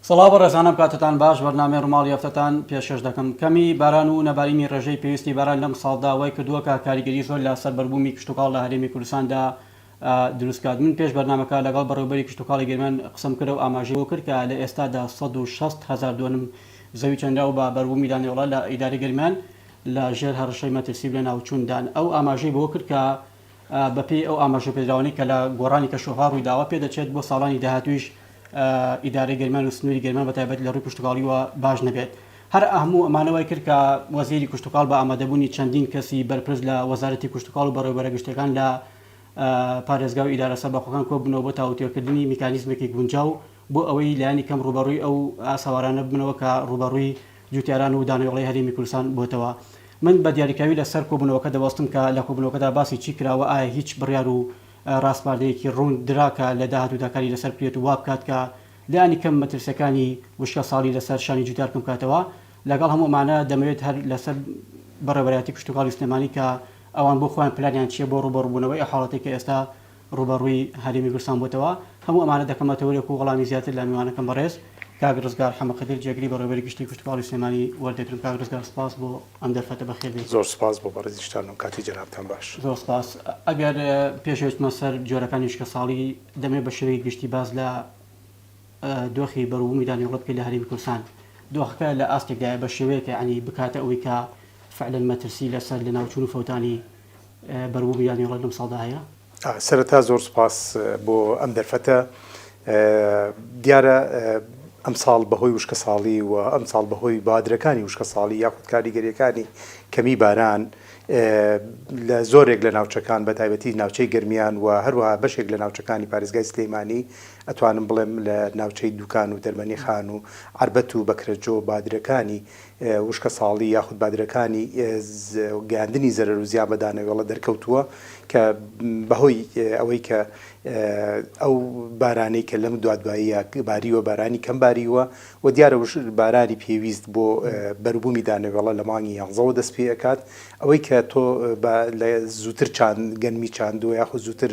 سڵاو بەڕێزان ئەم کاتەتان باش بەرنامەی ڕووماڵی هەفتەتان پێشکەش دەکەم کەمی باران و نەبارینی ڕێژەی پێویستی باران لەم ساڵدا وای کردووە کە کاریگەری زۆر لە سەر بەربوومی کشتوکاڵ لە هەرێمی کوردستاندا دروست کات من پێش بەرنامەکە لەگەڵ بەڕێوبەری کشتوکاڵی گەرمیان قسەم کرد و ئاماژەی بۆ کرد کە لە ئێستادا 160 هەزار دۆنم زەوی چەنراو بە بەربوومی دانەوێڵە لە ئیدارەی گەرمیان لە ژێر هەڕەشەی مەترسی و لەناوچووندان ئەو ئاماژەی بەوە کرد کە بەپێی ئەو ئاماژەپێدراوانەی کە لە گۆڕانی کەشوهەوا ڕوویداوە، پێدەچێت بۆ ساڵانی داهاتوویش ئیدارەی گەرمیان و سنووری گەرمیان بەتایبەت لە ڕووی کشتوکاڵیوە باش نەبێت. هەر هەموو ئەمانە وای کرد کە وەزیری کشتوکاڵ بە ئامادەبوونی چەندین کەسی بەرپرس لە وەزارەتی کشتوکاڵ و بەڕێوەبەرە گشتیەکان لە پارێزگا و ئیدارە سەربەخۆکان کۆببنەوە بۆ تاوتوێکردنی میکانیزمێکی گونجاو بۆ ئەوەی لایەنی کەم ڕووبەڕووی ئەو ئاسەوارانە ببنەوە کە ڕووبەڕووی جوتیاران و دانەوێڵەی هەرێمی کوردستان بۆتەوە. من بە دیاریکراوی لە سەر کۆبوونەوەکە دەوەستم کە لە کۆبوونەوەکەدا باسی چی کرا و ئایا هیچ بڕیار و ڕاسپاردەیەکی ڕوون درا کە لە داهاتوودا کاری لەسەر بکرێت و وا بکات کە لایەنی کەم مەترسیەکانی وشکەساڵی لەسەر شانی جوتیار کەم بکاتەوە. لەگەڵ هەموو ئەمانە دەمەوێت هەر لەسەر بەڕێوەبەرایەتی کشتوکاڵی سلێمانی کە ئەوان بۆ خۆیان پلانیان چیە بۆ ڕووبەڕووبوونەوەی ئەو حاڵەتەی کە ئێستا ڕووبەڕووی هەرێمی کوردستان بۆتەوە، هەموو ئەمانە دەکەمە تەوەرێک و وەڵامی زیاتر لە میوانەکەم بەڕێز کاک ڕزگار حەمەقدر جێگری بەڕێوەبەری گشتی کشتوکاڵی سلێمانی وەردەگرم. کاک ڕزگار سپاس بۆ ئەم دەرفەتە بەخێر بێی. زۆر سپاس بۆ بەڕێزیشتان و کاتی جەنابتان باش. زۆر سپاس. ئەگەر پێش ئەوەی بچمە سەر جۆرەکانی وشکەساڵی دەمەوێت بە شێوەیەکی گشتی باس لە دۆخی بەروبوومی دانەوێڵە بکەیت لە هەرێمی کوردستان. دۆخەکە لە ئاستێکدایە بە شێوەیەکە یانی بکاتە ئەوەی کە فعلەن مەترسی لەسەر لەناوچوون و فەوتانی بەروبوومی دانەوێڵە لەم ساڵدا هەیە؟ سەرەتا زۆر سوپاس بۆ ئەم دەرفەتە. دیارە ئەمساڵ بەهۆی وشکەساڵی و ئەمساڵ بەهۆی بادرەکانی وشکەساڵی یاخود کاریگەریەکانی کەمی باران لە زۆرێک لە ناوچەکان بە تایبەتی ناوچەی گەرمیان و هەروەها بەشێک لە ناوچەکانی پارێزگای سلێمانی ئەتوانم بڵێم لە ناوچەی دوکان و دەرمەنی خان و عەربەت و بەکرەجۆ بادرەکانی وشکەساڵی یاخود بادرەکانی گەیاندنی زەرەر و زیان بە دانەوێڵە دەرکەوتووە کە بەهۆی ئەوەی کە ئەو بارانەی کە لەم دوادواییە باریوە بارانی کەم باریوە و دیارە بارانی پێویست بۆ بەروبوومی دانەوێڵە لە مانگی یانزەوە دەست پێ ئەکات ئەوەی کە تۆ بە لە زووتر چاند گەنمی چاندووە یاخود زووتر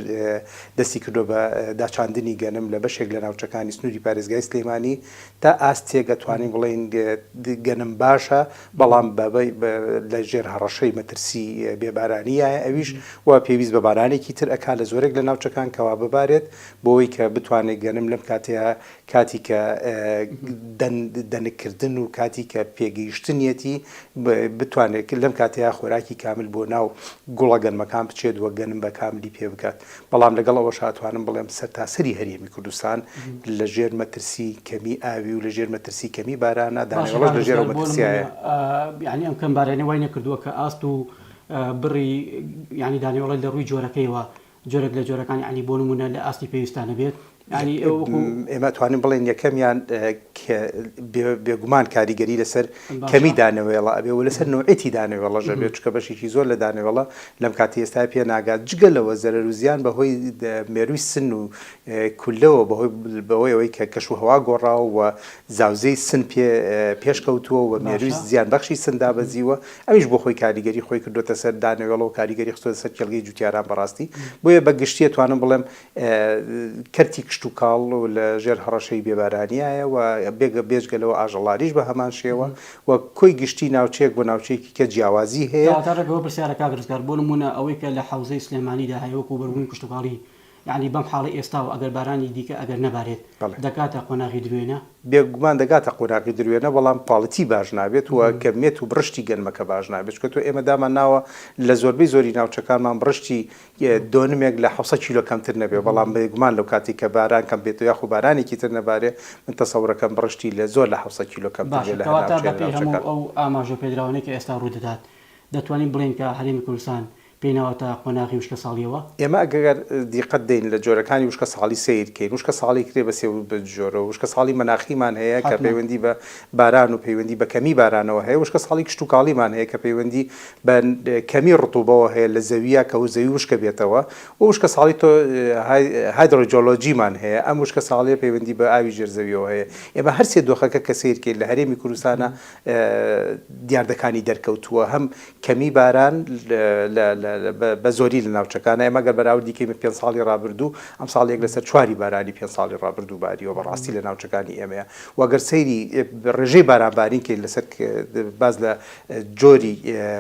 دەستی کردووە بە داچاندنی گەنم لە بەشێک لە ناوچەکانی سنووری پارێزگای سلێمانی تا ئاستێک ئەتوانین بڵێین گەنم باشە، بەڵام لە ژێر هەڕەشەی مەترسی بێ بارانییایە ئەویش و پێویست بە بارانێکی تر ئەکا لە زۆرێک لە ناوچەکان کەوا ببارێت بۆوەی کە بتوانێت گەنم لەم کاتەیا کاتی کە دەنک کردن و کاتی کە پێگەیشتنیەتی بتوانێت لەم کاتەیا خۆراکی کامل بۆ ناو گوڵە گەنمەکان بچێت و گەنم بە کاملی پێ بگات. بەڵام لەگەڵ ئەوەشا ئەتوانم بڵێم سەرتاسەری هەرێمی کوردستان لە ژێر مەترسی کەمی ئاوی و لە ژێر مەترسی کەمی بارانە، باشە دانەوێڵەش کاک لە ژێر ڕزگار ئەو بۆ مەترسیایە. نموونە یانی ئەم کەم بارانە وای نەکردووە کە ئاست و بڕی یانی دانەوێڵە لە ڕووی جۆرەکەیەوە جۆرێک لە جۆرەکان یانی بۆ نموونە لە ئاستی پێویستا نەبێت یانی ئێوە وەکوو. ئێمە ئەتوانین بڵێین یەکەمیان کە بێگومان کاریگەری لەسەر کەمی دانەوێڵە ئەبێ و لەسەر نەوعێتی دانەوێڵەش ئەبێت، چونکە بەشێکی زۆر لە دانەوێڵە لەم کاتی ئێستا پێ ناگات، جگە لەوە زەرەر و زیان بەهۆی مێرووی سن و کوللەوە بەهۆی بەهۆی ئەوەی کە کەش و هەوا گۆڕاوە و زاوزێی سن پێ پێشکەوتووە و مێرووی زیان بەخشی سن دابەزیوە، ئەویش بۆ خۆی کاریگەری خۆی کردۆتە سەر دانەوێڵە و کاریگەری خستۆتە سەر کێڵگەی جوتیاران بەڕاستی، بۆیە بە گشتی ئەتوانم بڵێم کەرتی کشتوکاڵ لە ژێر هەڕەشەی بێبارانیایە و بێجگە لەوە ئاژەڵاریش بە هەمان شێوە و کۆی گشتی ناوچەیەک بۆ ناوچەیەکی کە جیاوازی هەیە. کەواتە ڕێک ئەوە پرسیارە کاک ڕزگار، بۆ نموونە ئەوەی کە لە حەوزەی سلێمانیدا هەیە وەکوو بەربوومی کشتوکاڵی یەعنی بەم حاڵەی ئێستاوە ئەگەر بارانی دیکە ئەگەر نەبارێت دەگاتە قۆناغی دروێنە؟ بێگومان دەگاتە قۆناغی دروێنە بەڵام quality باش نابێت و کەمیەت و بڕشتی گەنمەکە باش نابێت چونکە تۆ ئێمە دامان ناوە لە زۆربەی زۆری ناوچەکانمان بڕشتی دۆنمێک لە 700 کیلۆ کەمتر نەبێ، بەڵام بێگومان لەو کاتەی کە باران کەم بێتەوە یاخو بارانێکی تر نەبارێ، من تەسەورەکەم بڕشتی لە زۆر لە 700 کیلۆ کەمتر باشە بێ لە هەر کەواتە ناوچەیە لە بەپێی هەموو ناوچەکان. ئەو ئاماژە پێدراوانەی کە ئێستا ڕوودەدات، دەتوانین بڵێین کە هەرێمی کوردستان پێی ناوەتە قۆناغی وشکەساڵییەوە؟ ئێمە ئەگەر دیقەت دەین لە جۆرەکانی وشکە ساڵی سەیر کەین، وشکە ساڵی کرێ بە سێ جۆرەوە، وشکە ساڵی مەناخیمان هەیە کە حەتمەن. پەیوەندی بە باران و پەیوەندی بە کەمی بارانەوە هەیە، وشکە ساڵی کشتوکاڵیمان هەیە کە پەیوەندی بە کەمی ڕتوبەوە هەیە لە زەوییە کە زەوی وشکە بێتەوە و وشکە ساڵی تۆ هایدرۆجۆلۆجیمان هەیە ئەم وشکە ساڵیە پەیوەندی بە ئاوی ژێر زەویەوە هەیە ئێمە هەر سێ دۆخەکە کە سەیر کەین لە هەرێمی کوردستانە دیاردەکانی دەرکەوتووە هەم کەمی باران لە بە زۆری لە ناوچەکانە. ئێمە گەر بەراوردی کەین بە پێنج ساڵی ڕابردوو، ئەمساڵ یەک لەسەر چواری بارانی پێنج ساڵی ڕابردوو باریوە بە ڕاستی لە ناوچەکانی ئێمەیە و گەر سەیری ڕێژەی بارانبارین کەین لەسەر باس لە جۆری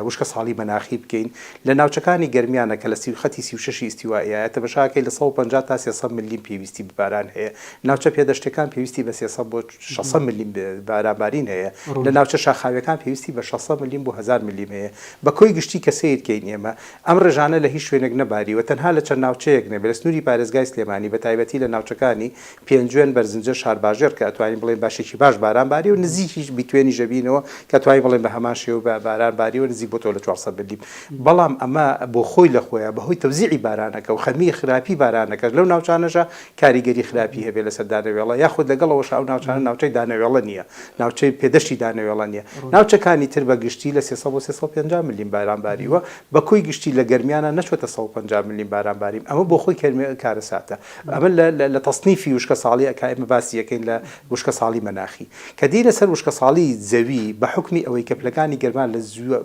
وشکە ساڵی مەناخی بکەین لە ناوچەکانی گەرمیانە کە لە خەتی 36 ی ئیستیوائیایە تەمەشاکەی لە 150 تا 300 ملیم پێویستی بە باران هەیە ناوچە پێدەشتەکان پێویستی بە 300 بۆ 600 ملیم بارانبارین هەیە لە ناوچە شاخاویەکان پێویستی بە 600 ملیم بۆ 1000 ملیم هەیە بە کۆی گشتی کە سەیر کەین ئێمە ئەم ڕێژانە لە هیچ شوێنێک نەباریوە، تەنها لە چەند ناوچەیەک نەبێت لە سنووری پارێزگای سلێمانی بە تایبەتی لە ناوچەکانی، پێنجوێن، بەرزنجە، شارباژێڕ، کە ئەتوانین بڵێین باشێکی باش باران باریوە، نزیکیش بیتوێنیش ئەبینەوە کە ئەتوانین بڵێین بە هەمان شێوە باران باریوە نزیک بۆتەوە لە 400 ملیم. بەڵام ئەمە بۆ خۆی لە خۆیا بە هۆی تەوزیعی بارانەکە و خەمی خراپی بارانەکەش لەو ناوچانەشا کاریگەری خراپی هەبێت لەسەر دانەوێڵە یاخود لەگەڵ ئەوەشا ئەو ناوچانە ناوچەی دانەوێڵە نییە ناوچەی پێدەشتی دانەوێڵە نییە ناوچەکانی تر بە گشتی لە 300 بۆ 350 ملیم باران باریوە بە کۆی گشتی لە گەرمیانا نەچۆتە 150 ملیم باران باریم ئەمە بۆ خۆی کارەساتە ئەمە لە تەسنیفی وشکە ساڵی ئەکا ئێمە باسی ئەکەین لە وشکە ساڵی مەناخی کە دێینە سەر وشکە ساڵی زەوی بە حوکمی ئەوەی کە پلەکانی گەرما لە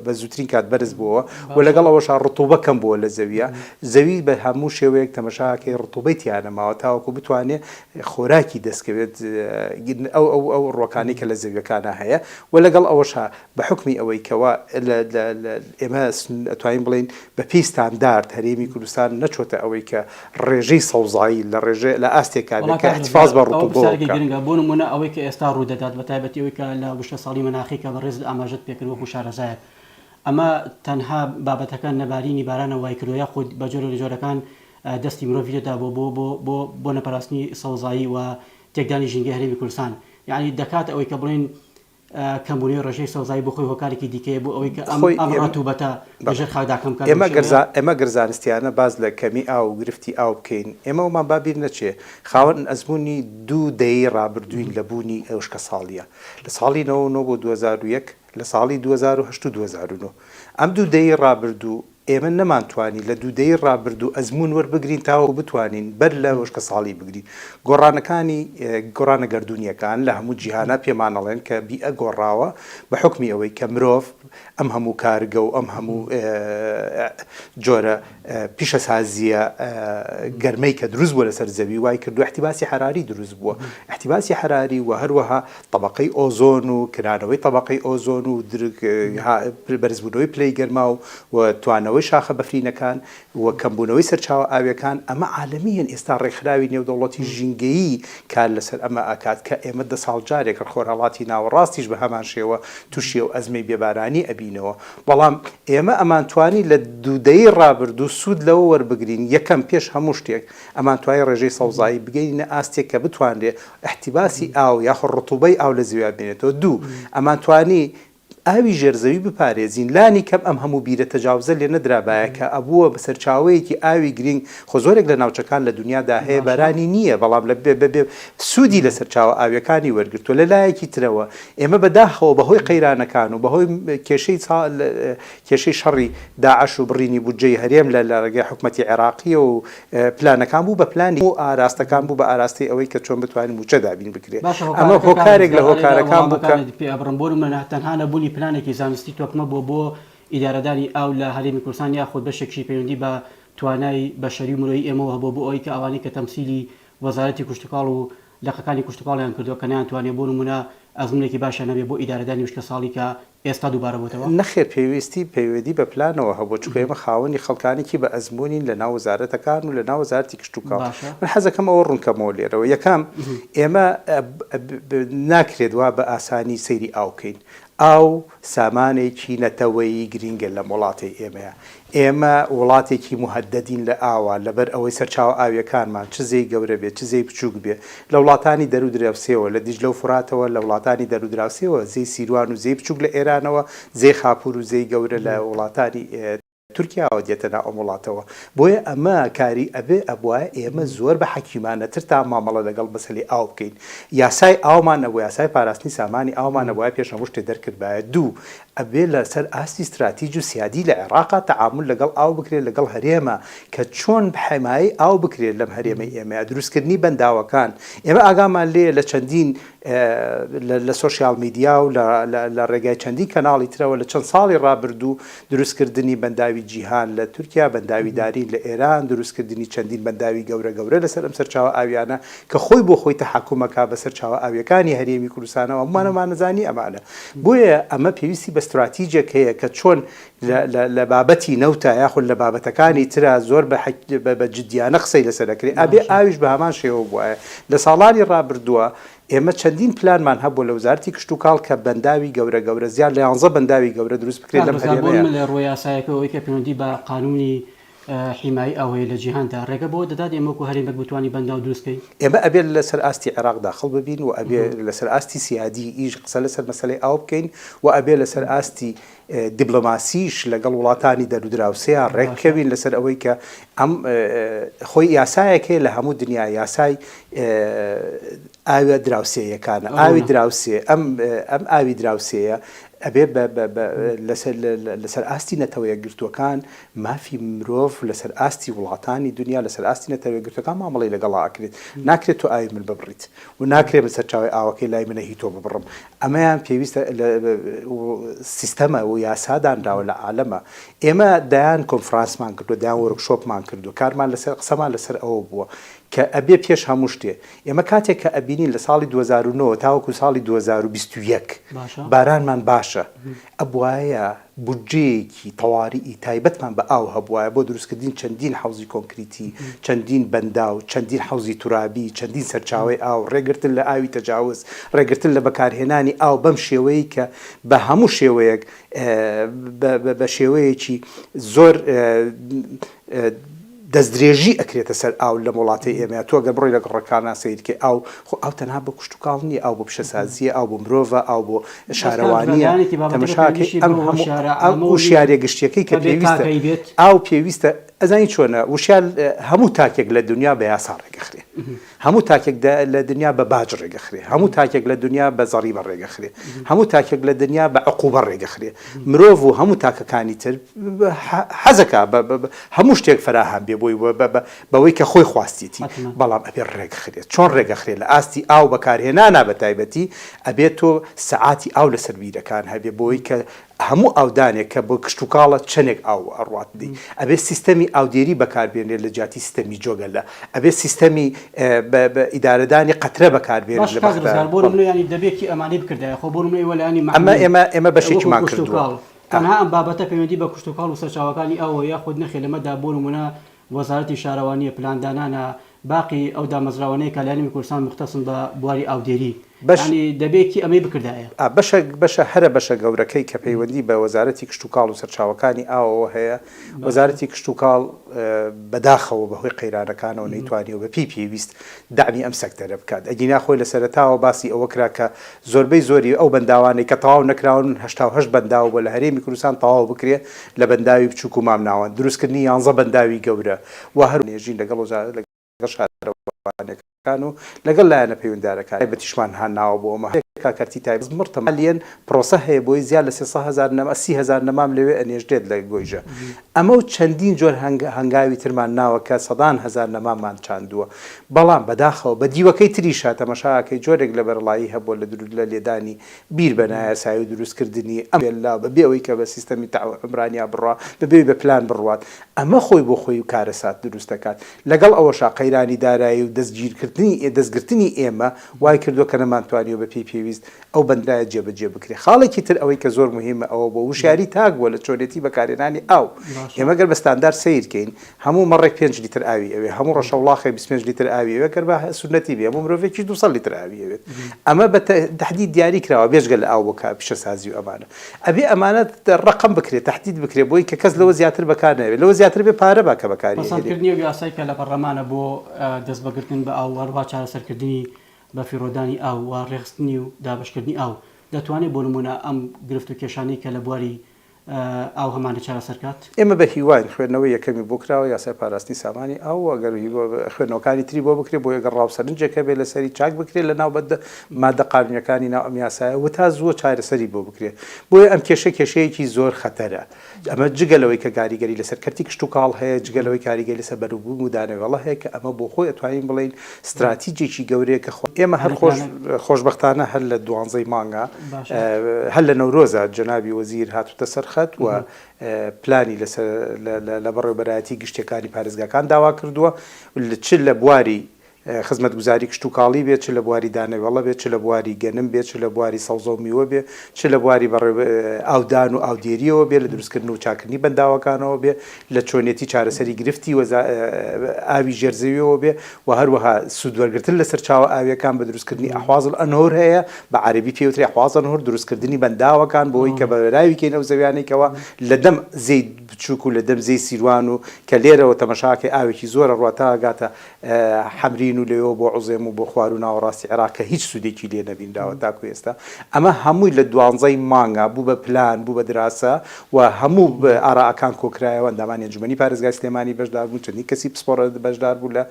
بە زووترین کات بەرز بووەوە و لەگەڵ ئەوەشا ڕتوبە کەم بووە لە زەویە زەوی بە هەموو شێوەیەک تەمەشاکەی ڕتوبەی تیا نەماوە تاوەکو بتوانێ خۆراکی دەستکەوێت ئەو ئەو ئەو ڕوەکانەی کە لە زەویەکانا هەیە و لەگەڵ ئەوەشا بە حوکمی ئەوەی کەوا لە لە لە ئێمە ئەتوانین بڵێین بە پێی ستاندارد هەرێمی کوردستان نەچۆتە ئەوەی کە ڕێژەی سەوزایی لە ڕێژە لە ئاستێکا بێت وەڵا کە کاک احتفاظ ڕزگار بە ئەوە ڕتوبەوە پرسیارێکی بکا. گرنگە بۆ نموونە ئەوەی کە ئێستا ڕوو دەدات بە تایبەتی ئەوەی کە لە وشکە ساڵی مەناخی کە بەڕێزت ئاماژەت پێکرد وەکوو شارەزایەک ئەمە تەنها بابەتەکە نەبارینی بارانە وای کردووە یاخود بە جۆرێک لە جۆرەکان دەستی مرۆڤی تێدا بووە بۆ بۆ بۆ بۆ نەپاراستنی سەوزایی و تێکدانی ژینگەی هەرێمی کوردستان یەعنی دەکات ئەوەی کە بڵێین کەمبوونەوەی ڕێژەی سەوزایی بۆ خۆی هۆکارێکی دیکەیە بۆ ئەوەی کە ئەم خۆی ئەم ئێمە ڕەتوبەتە لە بەڵێ ژێر خاکدا کەم بکات بەم ئێمە گەر شێوەیە. زا ئێمە گەر زانستیانە باس لە کەمی ئاو و گرفتی ئاو بکەین ئێمە ئەومان با بیر نەچێ خاوەن ئەزموونی دوو دەیەی ڕابردووین لە بوونی وشکەساڵییە لە ساڵی 99 بۆ 2001 لە ساڵی 2008 و 2009 ئەم دوو دەیەی ڕابردوو ئێمە نەمانتوانی لە دوو دەیەی ڕابردوو ئەزموون وەربگرین تاوەکو بتوانین بەر لە وشکەساڵی بگرین. گۆڕانەکانی گۆڕانە گەردوونییەکان لە هەموو جیهانا پێمان ئەڵێن کە بیئە گۆڕاوە بە حوکمی ئەوەی کە مرۆڤ ئەم هەموو کارگە و ئەم هەموو جۆرە پیشەسازییە گەرمەی کە دروست بووە لەسەر زەوی وای کردووە ئیحتیباسی حەراری دروست بووە. ئیحتیباسی حەراری و هەروەها تەبەقەی ئۆزۆن و کرانەوەی تەبەقەی ئۆزۆن و بەرزبوونەوەی پلەی گەرما و توانەوەی شاخە بەفرینەکان و کەمبوونەوەی سەرچاوە ئاویەکان ئەمە عالەمییەن ئێستا ڕێکخراوی نێودەوڵەتی ژینگەیی کار لەسەر ئەمە ئەکات کە ئێمە دە ساڵ جارێک خۆرهەڵاتی ناوەڕاستیش بە هەمان شێوە تووشی ئەو ئەزمەی بێبارانی ئەبینەوە بەڵام ئێمە ئەمانتوانی لە دوو دەیەی ڕابردوو سوود لەوە وەربگرین یەکەم پێش هەموو شتێک ئەمانتوانی ڕێژەی سەوزایی بگەینە ئاستێک کە بتوانرێ ئیحتیباسی ئاو یاخود ڕتوبەی ئاو لە زەویا بمێنێتەوە، دوو، ئەمانتوانی ئاوی ژێر زەوی بپارێزین، لانی کەم ئەم هەموو بیرە تەجاوزە لێ نەدرابایە کە ئەبووە بە سەرچاوەیەکی ئاوی گرینگ، خۆ زۆرێک لە ناوچەکان لە دونیادا هەیە بارانی نییە بەڵام لە بێ بێ سوودی لە سەرچاوە ئاویەکانی وەرگرتووە، لە لایەکی ترەوە ئێمە بە داخەوە بە هۆی قەیرانەکان و بە هۆی کێشەی کێشەی شەڕی داعش و بڕینی بودجەی هەرێم لە لە ڕێگەی حکومەتی عێراقییەوە و پلانەکان بوو بە پلانی و ئاراستەکان بوو بە ئاراستەی ئەوەی کە چۆن بتوانین مووچە دابین بکرێ. باشە ئەمە هۆکارەکە کاک هۆکارێک لە ڕزگار ئا لێرە هۆکارەکان بوو کە. وەڵامەکانت پێ ئەبڕم بۆ نمونە تەنها نەبوونی پلانێکی زانستی تۆکمە بووە بۆ ئیدارەدانی ئاو لە هەرێمی کوردستان یاخود بەشێکیشی پەیوەندی بە توانای بەشەری و مرۆیی ئێمەوە هەبووە بۆ ئەوەی کە ئەوانەی کە تەمسیلی وەزارەتی کشتوکاڵ و لقەکانی کشتوکاڵیان کردووە کە نەیانتوانیوە بۆ نمونە ئەزمونێکی باشیان هەبێ بۆ ئیدارەدانی وشکەساڵی کە ئێستا دووبارە بۆتەوە؟ نەخێر پێویستی پەیوەدی بە پلانەوە هەبووە چونکە ئێمە خاوەنی خەڵکانێکی بە ئەزموونین لە ناو وەزارەتەکان و لە ناو وەزارەتی کشتوکاڵ. باشە. من حەزەکەم ئەوە ڕوونکەمەوە لێرەوە یەکەم ئێمە ناکرێت وا بە ئاسانی سەیری ئاو بکەین. ئاو سامانێکی نەتەوەیی گرینگە لەم وڵاتەی ئێمەیە. ئێمە وڵاتێکی موهەدەدین لە ئاوا، لەبەر ئەوەی سەرچاوە ئاوییەکانمان چ زێی گەورە بێ، چ زێی بچووک بێ، لە وڵاتانی دەرودراوسێوە، لە دیجلە و فوراتەوە، لە وڵاتانی دەرودراوسێوە، زێی سیروان و زێی بچووک لە ئێرانەوە، زێی خاپوور و زێی گەورە لە وڵاتانی تورکیاوە دێتە ناو ئەم وڵاتەوە. بۆیە ئەمە کاری ئەبێ، ئەبوایە ئێمە زۆر بە حەکیمانەتر تا مامەڵە لەگەڵ مەسەلەی ئاو بکەین. یاسای ئاومان ئەبوو، یاسای پاراستنی سامانی ئاومان ئەبوایە پێش هەموو شتێ دەرکردبایە. دوو. ئەبێ لە سەر ئاستی ستراتیج و سیادی لە عێڕاقا تەعامول لەگەڵ ئاو بکرێت لەگەڵ هەرێما کە چۆن حمایەی ئاو بکرێت لەم هەرێمەی ئێمەیا دروستکردنی بەنداوەکان ئێمە ئاگامان لێیە لە چەندین لە سۆشیال میدیا و لە ڕێگای چەندین کەناڵی ترەوە لە چەند ساڵی ڕابردوو دروستکردنی بەنداوی جیهان لە تورکیا، بەنداوی دارین لە ئێران، دروستکردنی چەندین بەنداوی گەورە گەورە لەسەر ئەم سەرچاوە ئاویانە کە خۆی بۆ خۆی تەحەکوم ئەکا بەسەر چاوە ئاویەکانی هەرێمی کوردستانەوە هەموومان ئەمانەزانی ئەمانە بۆیە ئەمە پێویستی بە ستراتیجێک هەیە کە چۆن لە بابەتی نەوتا یاخود لە بابەتەکانی ترا زۆر بە جدیانە قسەی لەسەر ئەکرێ ئەبێ ئاویش بە هەمان شێوە بوایە لە ساڵانی ڕابردووە ئێمە چەندین پلانمان هەبووە لە وەزارەتی کشتوکاڵ کە بەنداوی گەورە گەورە زیاد لە یانزە بەنداوی گەورە دروست بکرێت لەم کاک ڕزگار بۆ هەرێمەیە. نمونە لە ڕووە یاسایەکەوە ئەوەی کە پەیوەندی بە قانونی حیمایی ئاو هەیە لە جیهاندا ڕێگە بەوە دەدات ئێمە وەکو هەرێمێک بتوانین بەنداو دروست کەین؟ ئێمە ئەبێ لەسەر ئاستی عێراق داخڵ ببین و ئەبێ لەسەر ئاستی سیادی یش قسە لەسەر مەسەلەی ئاو بکەین و ئەبێ لەسەر ئاستی دیبلۆماسیش لەگەڵ وڵاتانی دەرودراوسێیا ڕێک بکەوین لەسەر ئەوەی کە ئەم خۆی یاسایەک هەیە لە هەموو دنیا یاسای ئاوە دراوسێیەکانە ئاوی دراوسێ ئەم ئەم ئاوی دراوسێیە ئەبێ لەسەر لەسەر ئاستی نەتەوە یەکگرتووەکان مافی مرۆڤ لەسەر ئاستی وڵاتانی دنیا لەسەر ئاستی نەتەوە یەکگرتووەکان مامەڵەی لەگەڵا ئەکرێت ناکرێت تۆ ئاوی من ببڕیت و ناکرێت من سەرچاوەی ئاوەکەی لای منە هی تۆ ببڕم ئەمەیان پێویستە سیستەمە و یاسا دانراوە لە عالەمە ئێمە دەیان کۆنفرانسمان کردووە دەیان وۆرکشۆپمان کردووە کارمان لەسەر قسەمان لەسەر ئەوە بووە کە ئەبێ پێش هەموو شتێ ئێمە کاتێک کە ئەبینین لە ساڵی 2009 تاوەکو ساڵی 2021 بارانمان باشە ئەبوایە بودجەیەکی تەواریئی تایبەتمان بە ئاو هەبوایە بۆ دروستکردنی چەندین حەوزی کۆنکریتی، چەندین بەنداو، چەندین حەوزی تورابی، چەندین سەرچاوەی ئاو، ڕێگرتن لە ئاوی تەجاوز، ڕێگرتن لە بەکارهێنانی ئاو بەم شێوەیەی کە بە هەموو شێوەیەک بە شێوەیەکی زۆر دەستدرێژی ئەکرێتە سەر ئاو لەم وڵاتەی ئێمەیا تۆ گەر بڕۆی لە گڕکانا سەیرکەی ئاو خۆ ئاو تەنها بۆ کشتوکاڵ نییە ئاو بۆ پیشەسازییە ئاو بۆ مرۆڤە ئاو بۆ شارەوانییە تەمەشاکەی ئەم هەموو ئەم وشیاریە گشتیەکەی کە پێویستە ئاو پێویستە ئەزانی چۆنە وشیار هەموو تاکێک لە دنیا بە یاسا ڕێگەخرێ هەموو تاکێک لە دنیا بە باج ڕێگەخرێ هەموو تاکێک لە دنیا بە زەڕیبە ڕێگەخرێ هەموو تاکێک لە دنیا بە عقوبە ڕێگەخرێ مرۆڤ و هەموو تاکەکانی تر حەزەکا هەموو شتێک فەراهەم بێ بۆی بەوەی کە خۆی خواستیەتی بەڵام ئەبێ ڕێکخرێت چۆن ڕێگەخرێ لە ئاستی ئاو بەکارهێنانا بە تایبەتی ئەبێت تۆ سەعاتی ئاو لەسەر بیرەکان هەبێ بۆی کە هەموو ئاودانێک کە بۆ کشتوکاڵە چەنێک ئاو ئەڕوات دی ئەبێ سیستەمی ئاودێری بەکار بێنرێت لە جیاتی سیستەمی جۆگەلە ئەبێ سیستەمی بە ئیدارەدانی قەترە بەکار بێنرێت باش لە کاک بەغدا ڕزگار بۆ بەڵێ. نمونە یانی دەبێ کی ئەمانەی بکردایە خۆ بۆ نمونە ئێوە لایەنی ئەمە مەعنی ئێمە ئێمە وەکو بەشێکیمان کردووە. کشتوکاڵ تەنها ئەم بابەتە پەیوەندی بە کشتوکاڵ و سەرچاوەکانی ئاوەوە یاخود نەخێر لەمەدا بۆ نمونە وەزارەتی شارەوانییە، پلاندانانە، باقی ئەو دامەزراوانەیە کە لە هەرێمی کوردستان موختەسن بە بواری ئاودێری. بەش. یانی دەبێ کی ئەمەی بکردایە؟ ئا بەشە بەشە هەرە بەشە گەورەکەی کە پەیوەندی بە وەزارەتی کشتوکاڵ و سەرچاوەکانی ئاوەوە هەیە، باشە. وەزارەتی کشتوکاڵ بەداخەوە بەهۆی قەیرانەکانەوە نەیتوانیوە بەپێی پێویست دەعمی ئەم سەکتەرە بکات، ئەگینا خۆی لە سەرەتاوە باسی ئەوە کرا کە زۆربەی زۆری ئەو بەنداوانەی کە تەواو نەکراون، 88 بەنداو بووە لە هەرێمی کوردستان تەواو بکرێ لە بەنداوی بچووک و مامناوەند، دروستکردنی یانزە بەنداوی گەورە و هەر. نێژین لەگەڵ وەزارەت لەگەڵ شارەوانیەکان و لەگەڵ لایەنە پەیوەندیدارەکان تایبەتیشمان هاناوە بۆ ئەمە هەیە کەرتی تایبەت مڕتە مالیەن پرۆسە هەیە بۆی زیاد لە 300 هەزار نەما 30 هەزار نەمام لەوێ ئەنێژرێت لە گۆیژە ئەمە و چەندین جۆر هەنگاوی ترمان ناوە کە سەدان هەزار نەماممان چاندووە بەڵام بەداخەوە بە دیوەکەی تریشا تەمەشا ئەکەی جۆرێک لە بەرەڵایی هەبووە لە لە لێدانی بیر بە نایاسایی و دروستکردنی ئەم لا بە بێ ئەوەی کە بە سیستەمی عومرانیا بڕوا بە بێ بە پلان بڕوات ئەمە خۆی بۆ خۆی کارەسات دروست دەکات لەگەڵ ئەوەشا قەیرانی دارایی و دەستگیرکردنی دەستگرتنی ئێمە وای کردووە کە نەمانتوانیوە بە پێی پێویست ئەو بەندایە جێبەجێ بکرێت. خاڵێکی تر ئەوەی کە زۆر موهیمە ئەوە بووە وشیاری تاک بووە لە چۆنێتی بەکارهێنانی ئاو. ئێمە گەر بە ستاندار سەیر کەین هەموو مەڕێک پێنج لیتر ئاوی ئەوێ، هەموو ڕەشەوڵاخێک 25 لیتر ئاوی ئەوێ گەر بە سوننەتی بێ هەموو مرۆڤێکیش 200 لیتر ئاوی ئەوێت. ئەمە بە تەحدید دیاری کراوە بێجگە لە ئاو بۆ پیشەسازی و ئەمانە. ئەبێ ئەمانە ڕەقەم بکرێت تەحدید بکرێت بۆی کە کەس لەوە زیاتر بەکار نەوێت لەوە زیاتر بێ پارە با کە بەکاری ئەهێنێ. پەسەندکردنی ئەو یاسای کە لە پەڕلەمانە بۆ دەستبەگرتن بە ئاو و هەروەها چارەسەرکردنی بەفیڕۆدانی ئاو و ڕێکخستنی و دابەشکردنی ئاو دەتوانێت بۆ نموونە ئەم گرفت و کێشانەی کە لە بواری. ئاو هەمانە چارەسەر کات؟ ئێمە بە هیواین خوێندنەوەی یەکەمی بۆ کراوە یاسای پاراستنی سامانی ئاو و ئەگەر خوێندنەوەکانی تری بۆ بکرێت بۆ ئەگەر ڕا و سەرنجێک هەبێت لەسەری چاک بکرێت لە ناو مادە قانونیەکانی ناو ئەم یاسایە و تا زووە چارەسەری بۆ بکرێت بۆیە ئەم کێشە کێشەیەکی زۆر خەتەرە ئەمە جگە لەوەی کە کاریگەری لەسەر کەرتی کشتوکاڵ هەیە، جگە لەوەی کاریگەری لەسەر بەروبووم و دانەوێڵە هەیە کە ئەمە بۆ خۆی ئەتوانین بڵێین ستراتیجێکی گەورەیە کە ئێمە هەر خۆش خۆشبەختانە هەر لە دوانزەی مانگا هەر لە نەورۆزا جەنابی وەزیر هاتووتە سەر خەت و پلانی لەسەر لە بەڕێوەبەرایەتی گشتیەکانی پارێزگاکان داوا کردووە چ لە بواری خزمەتگوزاری کشتوکاڵی بێت، چ لە بواری دانەوێڵە بێت، چ لە بواری گەنم بێت، چ لە بواری سەوزە و میوە بێت، چ لە بواری بەڕێ ئاودان و ئاودێرییەوە بێت، لە دروستکردن و چاککردنی بەنداوەکانەوە بێت، لە چۆنیەتی چارەسەری گرفتی وەزا ئاوی ژێر زەویەوە بێت و هەروەها سوودوەرگرتن لە سەرچاوە ئاوییەکان بە دروستکردنی احواض الانهر هەیە، بە عەرەبی پێی وترێ احواض انهر، دروستکردنی بەنداوەکان بۆ ئەوەی کە بەراوی کەین ئەو زەویانەی کەوا لە دەم زێی بچووک و لە دەم زێی سیروان و کە لێرەوە تەمەشاکەی ئاوێکی زۆر ئەڕوا تا ئەگاتە حەمرین و لەوێوە بۆ عوزێم و بۆ خواروو ناوەڕاستی عێراق کە هیچ سوودێکی لێ نەبینراوە تاکو ئێستا. ئەمە هەمووی لە دوانزەی مانگا بوو بە پلان، بوو بە دراسە و هەموو ئارائەکان کۆکرایەوە، ئەندامانی ئەنجومەنی پارێزگای سلێمانی بەشدار بوون، چەندین کەسی پسپۆڕ بەشدار بوون لە